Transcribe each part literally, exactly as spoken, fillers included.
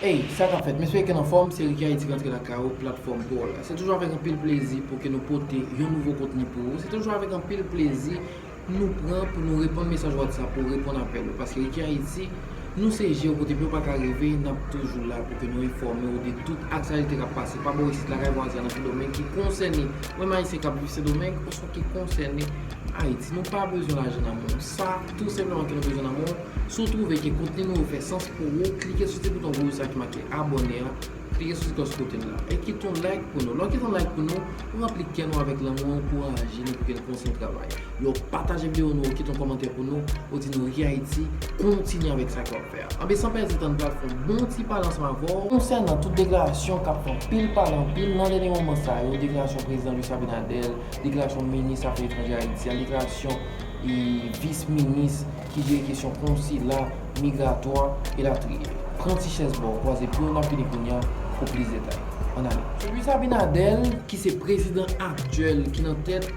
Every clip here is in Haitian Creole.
Hey, sa k ap fèt? M espere ke n anfòm. Se Ricky Haiti k antre lakay ou, platfòm pa w la. Se toujou avèk anpil plezi pou ke nou pote yon nouvo kontni pou ou. Se toujou avèk anpil plezi nou pran pou nou reponn mesaj WhatsApp ou, reponn apèl ou. Paske Ricky Haiti, nou se je w kote pye w pa ka rive, n ap toujou la pou ke nou enfòme w de tout aktyalite k ap pase pa bò isit lakay vwazen an nan Sendomeng ki konsène mwen menm Ayisyen k ap viv Sendomeng oswa ki konsène Ayiti. Nou pa bezwen lajan nan men w. Sa, tou senpleman ke nou bezwen nan men w. Si w twouve ke kontni nou yo fè sans pou ou, klike sou ti bouton wouj sa ki make abòne a, klike sou ti klòch kote l la, e kite yon like pou nou. Lè w kite yon like pou nou, ou ranpli kè nou avèk lanmou, ankouraje nou pou ke nou kontinye travay. Lè w pataje videyo nou, ou kite yon kòmantè pou nou, ou di nou Ricky Haiti, kontinye avèk sa ke w ap fè a. Anben, san pèdi tan, n pral fè yon bon ti pale ansanm avè w konsènan tout deklarasyon k ap fè anpil pale anpil nan dènye moman sa yo, deklarasyon prezidan Luis Abinader, deklarasyon minis afè etranjè Ayiti a, deklarasyon e vis minis ki jere kesyon konsila, migratwa, elatriye. Pran ti chèz ba w, kwaze pye w, n ap vini kounye a pou plis detay. Ann ale. Luis Abinader, ki se prezidan aktyèl ki nan tèt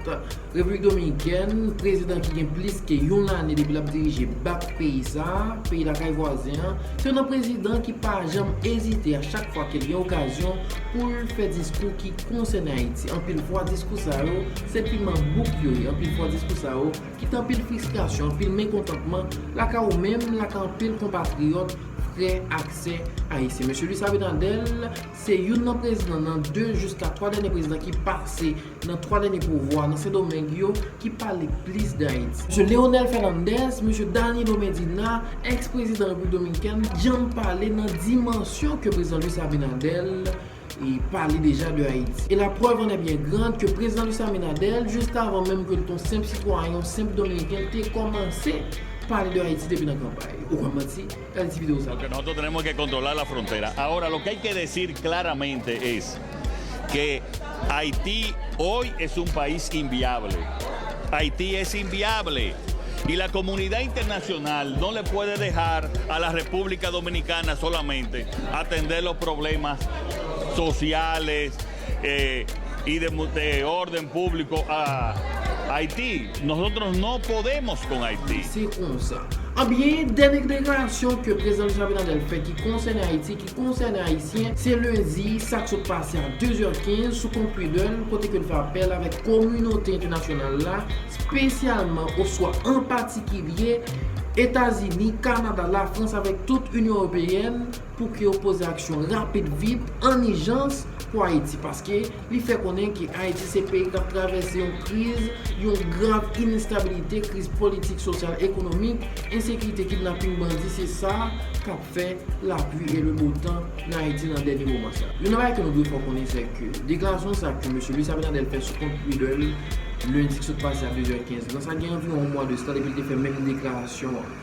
Repiblik Dominikèn, prezidan ki gen plis ke yon lane depi l ap dirije bak peyi sa a, peyi lakay vwazen an, se yon prezidan ki pa janm ezite a chak fwa ke l gen okazyon pou l fè diskou ki konsène Ayiti. Anpil fwa, diskou sa yo, se piman bouk yo ye. Anpil fwa, diskou sa yo kite anpil fristrasyon, anpil mekontantman lakay ou menm, lakay anpil konpatriyòt, frè ak sè ayisyen. Mesye Luis Abinader se youn nan prezidan, nan de jiska twa dènye prezidan ki pase nan twa dènye pouvwa nan Sendomeng yo, ki pale plis de Ayiti. Mesye Leonel Fernandez, mesye Danilo Medina, èks prezidan Repiblik Dominikèn, janm pale nan dimansyon ke prezidan Luis Abinader e pale deja de Ayiti. Et la preuve en est bien grande que prezidan Luis Abinader, jis avan menm ke l te yon senp sitwayen, yon senp Dominiken, te kòmanse pale de Ayiti depi nan kanpay. Ou kwè m manti? Gade ti videyo sa. Lo que nosotros tenemos que controlar la frontera. Ahora, lo que hay que decir claramente es que Haití hoy es un país inviable. Haití es inviable. Y la comunidad internacional no le puede dejar a la República Dominicana solamente atender los problemas sociales eh, y de, de orden público a Haití. Nosotros no podemos con Haití. Se konsa. Anbyen, dènye deklarasyon ke prezidan Luis Abinader fè ki konsène Ayiti, ki konsène Ayisyen, se lendi sa k sot pase a de zè kenz sou kont Twitter l, kote ke l fè apèl avèk kominote entènasyonal la, espesyalman oswa an patikilye Etazini, Kanada, Lafrans avèk tout Inyon Ewopeyèn pou ke yo poze aksyon rapid, vit, an ijans pou Ayiti, paske li fè konnen ke Ayiti se peyi k ap travèse yon kriz, yon grav inestabilite, kriz politik, sosyal, ekonomik, ensekirite, kidnaping, bandi, se sa k ap fè lapli e le bo tan nan Ayiti nan dènye moman sa. Youn nan bagay ke nou dwe fè w konnen, se ke deklarasyon sa ke mesye Luis Abinader fè sou kont Twitter l, lendi k sot pase a de zè kenz la, sa gen anviwon yon mwa de sa depi l te fè menm deklarasyon an.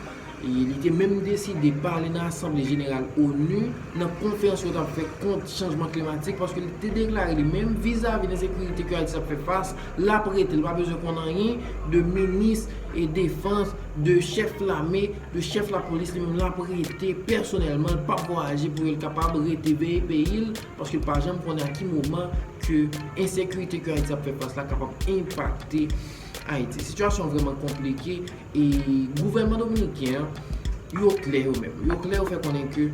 E li te menm deside pale nan Asanble Jeneral onu, nan konferans yo t ap fè kont chanjman klimatik, paske li te deklare li menm, vizavi de ensekirite ke Ayiti ap fè fas, l ap rete, li pa bezwen konn anyen de minis e defans, de chèf lame, de chèf lapolis, li menm l ap rete pèsonèlman, li p ap vwayaje pou l kapab rete veye peyi l, paske l pa janm konnen a ki moman ke ensekirite ke Ayiti ap fè fas la kapab enpakte Ayiti. Sitiyasyon an vrèman konplike e gouvènman dominiken an, yo klè yo menm. Yo klè, yo fè konnen ke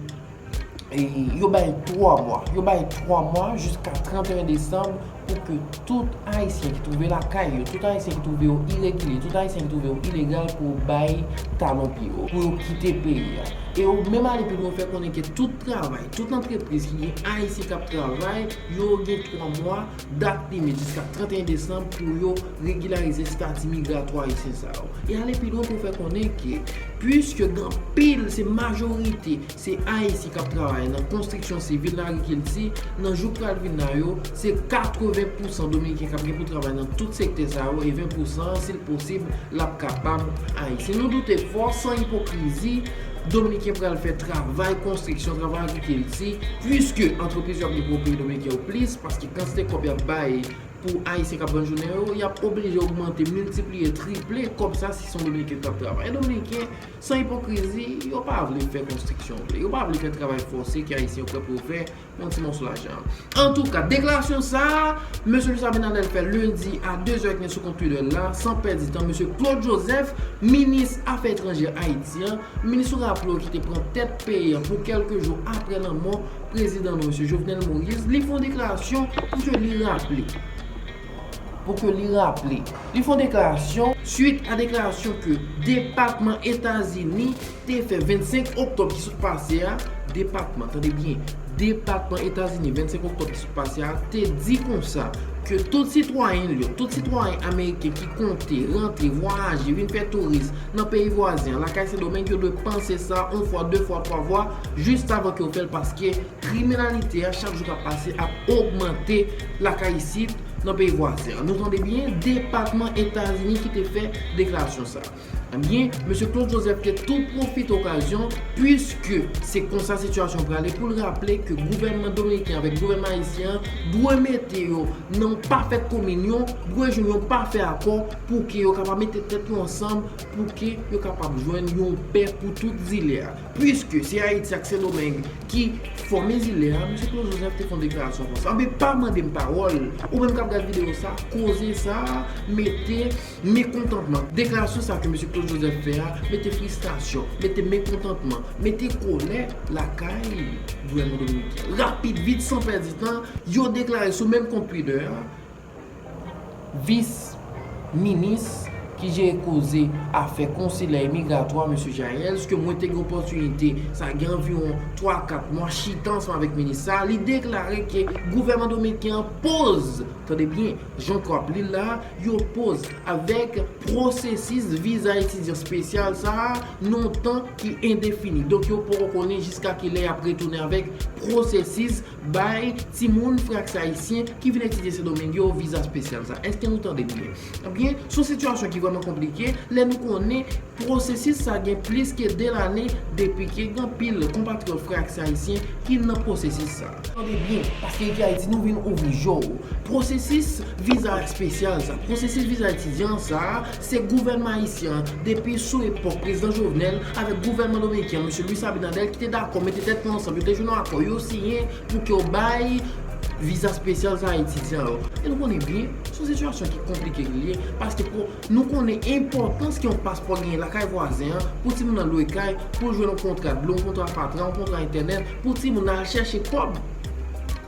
e yo bay twa mwa. Yo bay twa mwa jiska trannteyen desanm pou ke tout Ayisyen ki twouve lakay yo, tout Ayisyen ki twouve yo iregilye, tout Ayisyen ki twouve yo ilegal pou yo bay talon pye yo, pou yo kite peyi a. E yo menm ale pi lwen, yo fè konnen ke tout travay, tout antrepriz ki gen Ayisyen k ap travay, yo gen twa mwa, dat limit jiska trannteyen desanm pou yo regilarize estati migratwa ayisyen sa yo. E ale pi lwen pou fè konnen ke, piske gen anpil, se majorite, se Ayisyen k ap travay nan konstriksyon sivil, nan agrikilti, nan jou k pral vin la yo, se katreven pousan Dominiken k ap gen pou travay nan tout sektè sa yo, e ven pousan an, si l posib, l ap kapab Ayisyen. Nou doute fò, san ipokrizi, Dominiken pral fè travay konstriksyon, travay agrikilti, piske antrepriz yo ap gen pou yo peye Dominiken yo plis, paske kantite kòb y ap bay pou Ayisyen k ap vann jounen yo, y ap oblije ogmante, miltipliye, triple kòb sa si se yon Dominiken k ap travay. E Dominiken, san ipokrizi, yo pa vle fè konstriksyon vre. Yo pa vle fè travay fòse ke Ayisyen yo prè pou yo fè yon ti mòso lajan. Antouka, deklarasyon sa a, mesye Luis Abinader fè lendi a de zè k sou kont Twitter l la, san pèdi tan, mesye Claude Joseph, minis afè etranjè Ayiti an, minis, ou raple w, ki te pran tèt peyi an pou kèlke jou apre lanmò prezidan nou, mesye Jovenel Moïse, li fè yon deklarasyon pou ke li raple. Pou ke li raple. Li fè yon deklarasyon swit a deklarasyon ke Depatman Etazini te fè vennsenk oktòb ki sot pase a, depatman, tande byen, depatman Etazini vennsenk oktòb ki sot pase a te di konsa ke tout sitwayen l yo, tout sitwayen ameriken ki konte rantre, vwayaje, vin fè touris nan peyi vwazen an, lakay Sendomeng, yo dwe panse sa yon fwa, de fwa, twa fwa, jis avan ke yo fè l, paske kriminalite a chak jou k ap pase ap ogmante lakay isit nan peyi vwazen an. Nou tande byen, depatman Etazini ki te fè deklarasyon sa. Ebyen, mesye Claude Joseph te tou pwofite okazyon, piske se konsa sitiyasyon prale, pou l raple ke gouvènman dominiken avèk gouvènman ayisyen an dwe mete yo nan yon pafèt kominyon, dwe jwenn yon pafè akò pou ke yo kapab mete tèt yo ansanm, pou ke yo kapab jwenn yon pè pou tout zile a. Piske se Ayiti ak Sendomeng ki fòme zile a, mesye Claude Joseph te fè yon deklarasyon konsa. Anben, pa mande m pawòl, ou menm k ap gad videyo sa, koze sa, mete mekontantman. Deklarasyon sa ke mesye Claude Joseph fè a, mete fristrasyon, mete mekontantman, mete kòlè lakay gouvènman dominiken. Rapid, vit, san pèdi tan, yo deklare sou menm kont Twitter a, vis minis ki jere koze afè konsilè e migratwa, mesye Jaëls, ke mwen te gen opòtinite, sa gen anviwon twa kat mwa, chita ansanm avèk minis sa, li deklare ke gouvènman dominiken an poz, tande byen, jan ke w ap li l la, yo poz avèk pwosesis viza etidyan espesyal sa a nan yon tan ki endefini. Donk, yo poko konnen jiska kilè y ap retounen avèk pwosesis bay timoun frè ak sè ayisyen ki vin etidye Sendomeng yo viza espesyal sa. Èske nou tande byen? Ebyen, se yon sitiyasyon ki vrèman konplike lè nou konnen pwosesis sa gen plis ke de lane depi ke gen anpil konpatriyòt frè ak sè ayisyen ki nan pwosesis sa. Tande byen, paske Riki Ayiti, nou vin ouvri je w. Pwosesis viza espesyal sa, pwosesis viza etidyan sa, se gouvènman ayisyen an, depi sou epòk prezidan Jovenel avèk gouvènman dominiken an, mesye Luis Abinader, ki te dakò mete tèt yo ansanm, yo te jwenn yon akò, yo siyen pou ke yo bay viza espesyal sa a etidyan yo. E nou konnen byen, se yon sitiyasyon ki konplike li ye, paske pou nou konnen enpòtans ke yon paspò genyen lakay vwazen an, pou timoun nan lwe kay, pou l jwenn yon kontra dlo, yon kontra fatra, yon kontra entènèt, pou timoun nan al chèche kòb.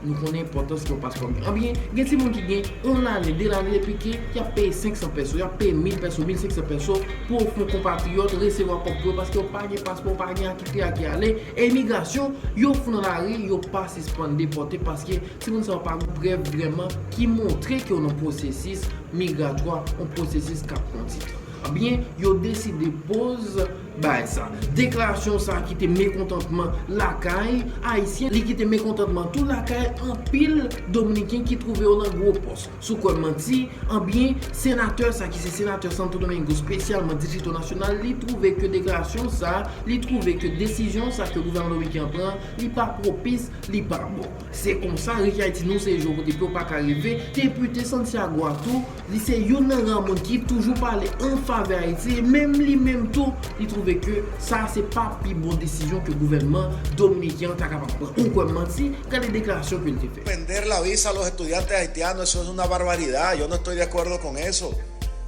Nou konnen enpòtans ke yon paspò genyen. Anbyen, gen timoun ki gen yon lane, de lane depi ke y ap peye senk san pèso, y ap peye mil pèso, mil senk san pèso pou yo fè yon konpatriyòt resevwa kòb pou yo, paske yo pa gen paspò, yo pa gen a ki antre, a ki ale. E imigrasyon, yo fout nan lari, yo pa sispann depòte, paske timoun sa yo pa gen prèv vrèman ki montre ke yo nan pwosesis migratwa, yon pwosesis k ap kondui. Ebyen, yo deside poz bagay sa. Deklarasyon sa kite mekontantman lakay ayisyen, li kite mekontantman tou lakay anpil dominiken ki twouve yo nan gwo pòs. Si w kwè m manti, anbyen, senatè sa ki se senatè Santo Domingo, espesyalman Distrito Nacional, li twouve ke deklarasyon sa, li twouve ke desizyon sa ke gouvènman dominiken an pran, li pa pwopis, li pa bon. Se konsa, Riki Ayiti, nou se je w kote pye w pa ka rive. Depite Santiago a tou, li se youn nan ra moun ki toujou pale an favè Ayiti, e menm li menm tou, li twouve ke sa se pa pi bon desizyon ke gouvènman dominiken an ta kapab pran. Ou kwè m manti? Gade deklarasyon ke l te fè. Vender la visa a los estudiantes haitianos, eso es una barbaridad. Yo no estoy de acuerdo con eso.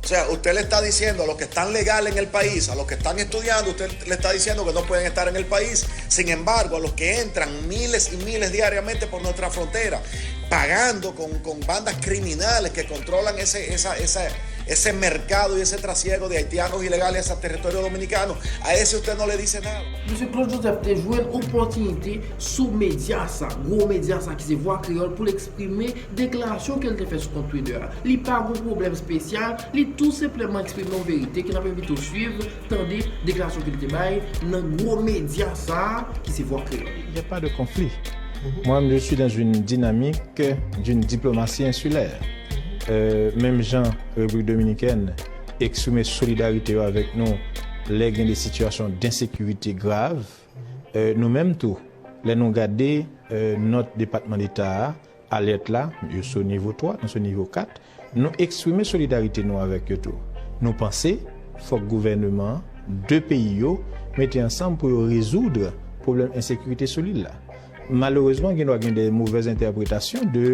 O sea, usted le está diciendo a los que están legal en el país, a los que están estudiando, usted le está diciendo que no pueden estar en el país. Sin embargo, a los que entran miles y miles diariamente por nuestra frontera, pagando con, con bandas criminales que controlan ese, esa, esa, ese mercado y ese trasiego de haitianos ilegales a territorio dominicano, a ese usted no le dice nada. Mesye Claude Joseph te jwenn opòtinite sou medya sa, gwo medya sa ki se Vwa Kreyòl, pou l eksprime deklarasyon ke l te fè sou kont Twitter a. Li pa gon pwoblèm espesyal, li tou senpleman eksprime yon verite ke n ap envite w swiv, tande deklarasyon ke l te bay nan gwo medya sa a ki se Vwa Kreyòl. Il n'y a pas de conflit. Moi, je suis dans une dynamique d'une diplomatie insulaire. Euh, menm jan Repiblik Dominikèn eksprime solidarite yo avèk nou lè gen de sitiyasyon densekirite grav, euh, nou menm tou, lè nou gade, euh, nòt Depatman Deta a, alèt la, yo sou nivo twa, nou sou nivo kat, nou eksprime solidarite nou avèk yo tou. Nou panse fòk gouvènman de peyi yo mete ansanm pou yo rezoud pwoblèm ensekirite sou lil la. Malerezman, gen dwa gen de movèz entèpretasyon de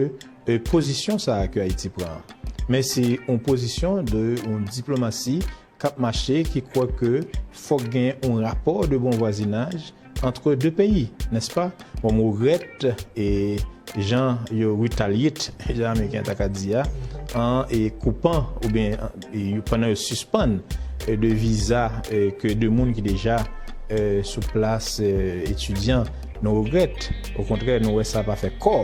e, pozisyon sa a ke Ayiti pran an. Men se yon pozisyon de yon diplomasi k ap mache, ki kwè ke fòk gen yon rapò de bon vwazinaj antre de peyi, nèspa? Bon, m regrèt, e, jan yo retaliate, jan Ameriken ta ka di a, an, e, koupan oubyen, e, pandan yo sispann, e, de viza, e, ke de moun ki deja, e, sou plas, e, etidyan. Nou regrèt. Okontrè, nou wè sa pa fè kò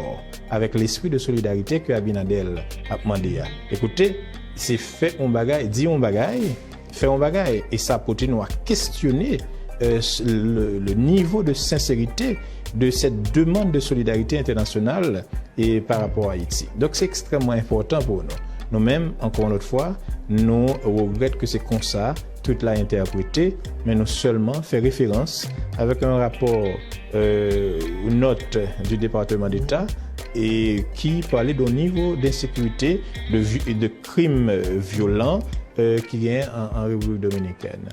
avèk lespri de solidarite ke Abinader ap mande a. Ekoute, se fè yon bagay, di yon bagay, fè yon bagay. E sa pote nou a kestyone, e, le, le nivo de senserite de cette demande de solidarité internationale e pa rapò a Ayiti. Donk, se ekstrèmman enpòtan pou nou. Nou menm, ankò yon lòt fwa, nou regrèt ke se konsa tout la entèprete, men nou sèlman fè referans avèk yon rapò, e, nòt du Département d'État e ki pale de yon nivo de ensekirite, de vi-, de krim, e, vyolan, e, ki gen an, an Repiblik Dominikèn.